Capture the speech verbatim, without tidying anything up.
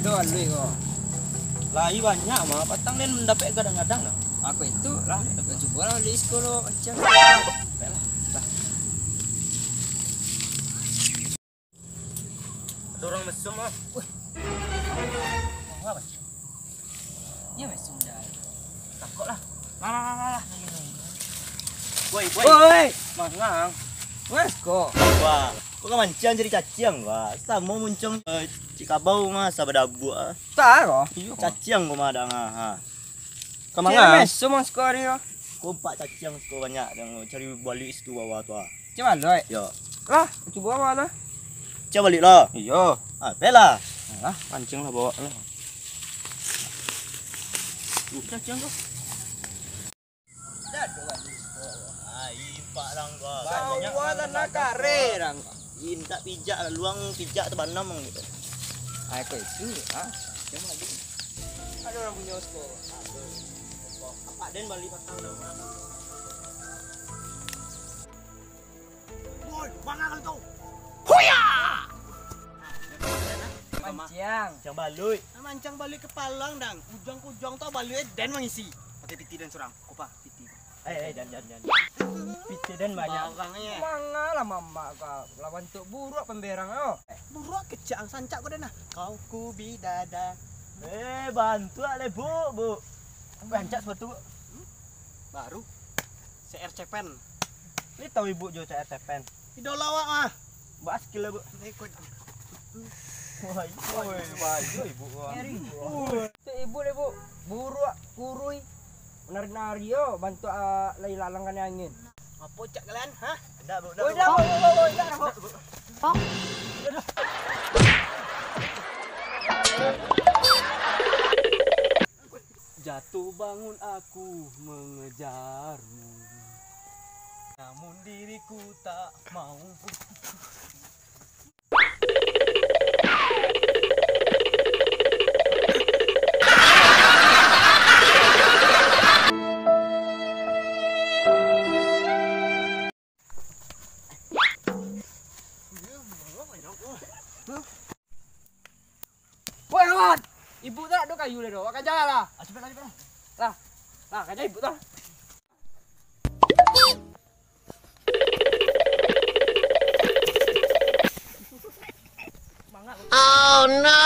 Yo, alui ko. Lai banyak mah, patang den dapek gadang-gadang lah. Aku itu lah, aku cubo lah bali siko lo, macam. Baiklah. Lah. Ada urang mesum ah. Wih. Apa? Iyo mesum dah. Takut lah. Lah, lah, lah, lah, lah. Woi, woi. Woi. Mangang. Mas ko. Wah, kau kan mancang jadi caciang, wah. Samo muncung, eh, cik kabau mah, sabadabuak ah. Tak ko. Iyo. Caciang kau mah dang ah, ha. Kau mangang? Cik mesum mas ko ari ko. Kau empat caciang siko banyak, dang, cari balik situ bawah tu ah. Cik baluik? Yo. Lah, cubo awak lah. Cik balik lah. Iyo. Ah, pai lah. Alah, pancing lah bawa lah. Udah, cang tu. Dah tu kan. Ai, impak dang gua. Bawa lah nak kare dang. Indak pijak, luang pijak tu banam gitu. Ai, kau itu, ah. Cuma balik. Ada orang punya siko. Apa den balik patang dah, Bang? Woi, mangang kau. Huya! Mancang. Mancang baluik. Nah, mancang baluik ka palang dang. Ujuang ka ujuang tu baluik den mangisi. Pakai piti den surang. Kupa piti. Eh, eh, jan, jan, jan. Piti den banyak. Barang, eh. Manga lah mamak ka lawan tu buruak pamberang, oh. Buruak kecek ang sancak ko den nah. Kau ku bidada. Eh, bantuak le, Bu, Bu. Rancak sepatu, Bu. Hmm? Baru. C R Cepen. Ni tahu ibu jo C R Cepen? Idola awak mah. Baskil lah, Bu. Ikut. Wah, ibu, wah, ibu, ibu, wah. Ngeri. Tu ibu le, Bu. Buruak, kurui. Nari-nari yo, bantuak, ah, lai lalang kanai angin. Apo cak kalian, ha? Ndak, Bu, ndak, Bu. Ndak, Bu, ndak, Bu, ndak, Bu. Jatuh bangun aku mengejarmu, namun diriku tak mau. Woi, kawan! Ibu tu nak ado kayu le tu. Awak kaja lah. Ah, capek lah, capek lah. Lah. Lah, kaja ibu tu. Oh, no!